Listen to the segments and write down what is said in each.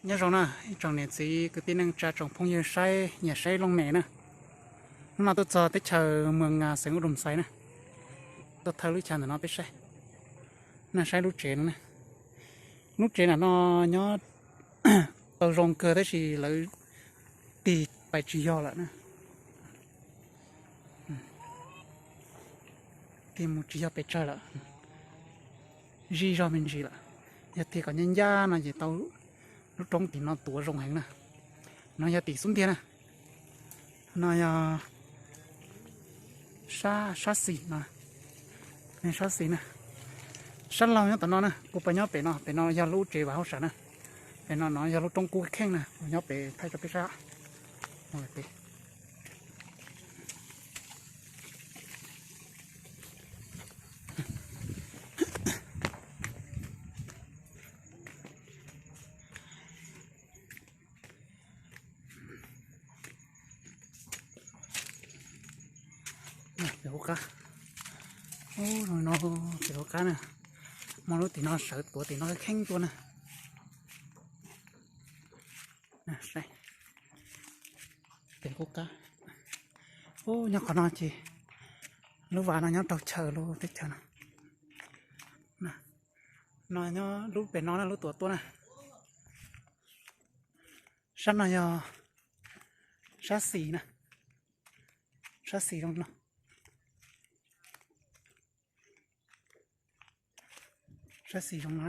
Nyob zoo na, ib tsoom niam txiv kwv tij neej tsa tsoom phooj ywg saib nyiam saib looj mem na. Hnub no tuaj txog teb chaws Muas Nas xeev Ub Dum Xais na, tuaj thawj lub chaw ntawm no peb saib. Na saib lub tsev no na, lub tsev ntawm no nyob tau zoo kawg tab sis lawv tig pais tsis yog lawm na. Tig mus tsis yog pes tsawg lawm, zij zog me ntsis lawm. Yog tig kom ncaj ncaj no ces tau lub roob tim no tuav zoo heev na. No yog tim xub ntiag na. No yog sab xis no, sab xis na. Sab laug nyob tom no na, kuv pais nyob pem no, pem no yog lub tsev vam hauj sam na. Pem no no yog lub roob kub kheej na, kuv nyob pem thaij rau peb saib. Pem hauv qab, no pem hauv qab na, muaj lub tim no sawv tuav tim no kheeb tuaj na. Pem hauv qab, nyob qhov no ces lub vas no nyob rau chaw lub teb chaws no. No nyob lub pem no na, lub tuav tuaj na. Sab no yog sab xis na, sab xis zoo no. Sab xis zoo no,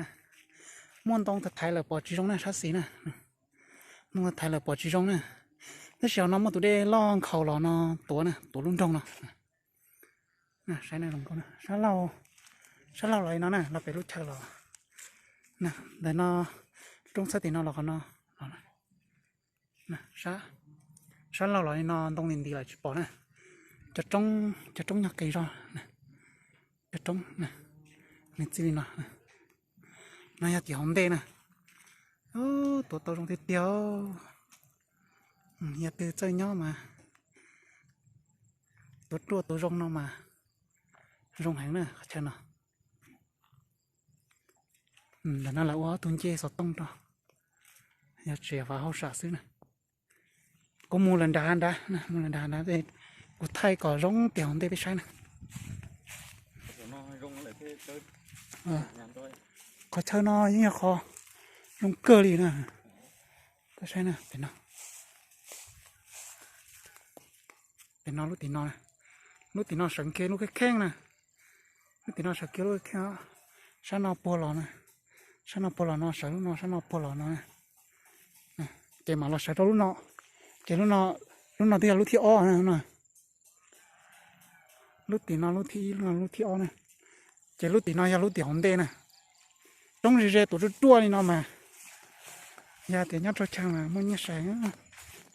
muaj ntoo thaiv lawm pom tsis zoo na, sab xis na. Ntoo thaiv lawm pom tsis zoo na, tab sis hauv no muaj tus dej loj nkhaus los no tuav na, tuav lub nroog no. Saib, sab laug los li no na, los pem lub chaw los. Ntawm no, roob txhab tim no los qhov no. Sab laug los li no ntoo nti nti lawm tsis pom na. Cov roob, cov roob nyob qis zog. Cov roob, nws txij li no. No yog tim hauv ntej na. Tuav tau zoo tiag tiag. Yog twg txawj nyob mas, tuav ruaj tuav zoo no mas zoo heev na qhov chaw no. Ntawm no lawv ua ob tug ncej xov tooj rau, yog tsev vam hauj sam xwb na. Kuv mus lawm nrad nrad, mus lawm nrad nrad, kuv thaij kom zoo tim hauv ntej peb saib na. Qhov chaw no yeej yog qhov zoo kawg li na. Koj saib na, pem no, pem no lub tim no, lub tim no sawv kiag lub kheej kheej na. Lub tim no sawv kiag lub kheej, sab no puag los na, sab no puag los no, sawv lub no, sab no puag los no. Ces mam los sawv rau lub no, ces lub no, lub no twb yog lub thib ob no. Lub tim no lub thib ib, lub no lub thib ob na. Ces lub tim no yog lub tim hauv ntej na. Roob ze ze tuav ruaj ruaj li no mas, yog tias nyob rau chaw mas muaj nyiaj sai,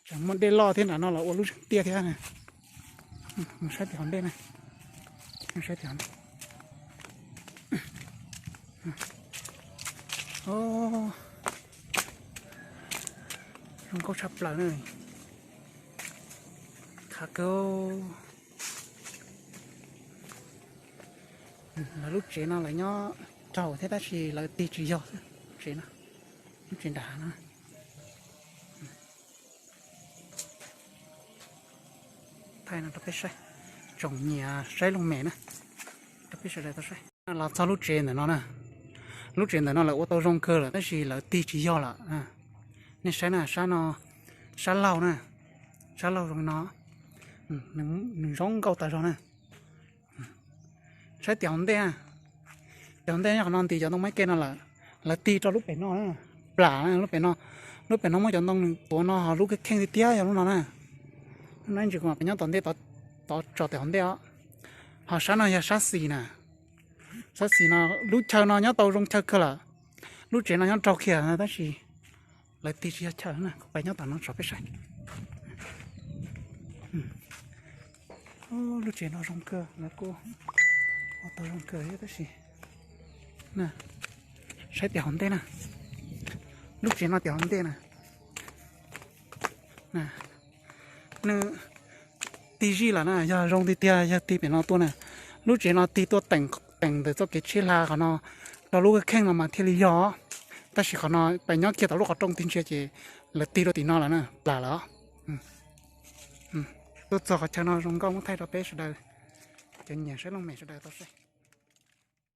tseem muaj dej loj thiab, nram no los ua lub zeeg tiaj thiab. Mus saib tim hauv ntej na, mus saib tim hauv ntej. Zoo nkauj tshaj plaws na. Khav kawg. Lawv lub tsev no lawv nyob raug thiab tab sis lawv tig tsis yog xwb. Tsev no, lub tsev nram hav no. Thaij no rau peb saib, tsoom nyiam saib looj mem na, rau peb sawv daws tau saib. Los txog lub tsev ntawm no na, lub tsev ntawm no lawv ua tau zoo kawg lawm tab sis lawv tig tsis yog lawm. Nej saib na, sab no, sab laug na, sab laug zoo no, nws zoo nkauj tas zog na. Saib tim hauv ntej, tim hauv ntej nyob qhov no nti cov ntoo mab ke no lawm, lawv tig rau lub pem no, plam lub pem no, lub pem no muaj cov ntoo nws tuav no ho lub kheej tiag tiag yog lub no na. Lub no ib ntsis kuv mam pem nyob tom ntej, tod tso tim hauv ntej os. Ho sab no yog sab xis na, sab xis no, lub chaw no nyob tau zoo chaw kawg lawm. Lub tsev no nyob raug kiag tab sis lawv tig tsis yog chaw na, kuv pem nyob tom no tso peb saib. Lub tsev no zoo kawg, lawv kuj ua tau zoo kawg thiab tab sis, saib tim hauv ntej na, lub tsev no tim hauv ntej na, nws tig zij lawm na, yog zoo tiag tiag yog tig pem no tuaj na, lub tsev no tig tuaj teem, teem ntawm txoj kev tsheb hla qhov no rau lub kheej no mas thiaj li yog. Tab sis qhov no peb nyob kiag tom lub qhov rooj tig ntsia ces lawv tig rau tim no lawm na, plam lawm os. Tuaj txog qhov chaw no zoo nkauj muab thaij rau peb sawv daws cov nyiam saib looj mem sawv daws tau saib.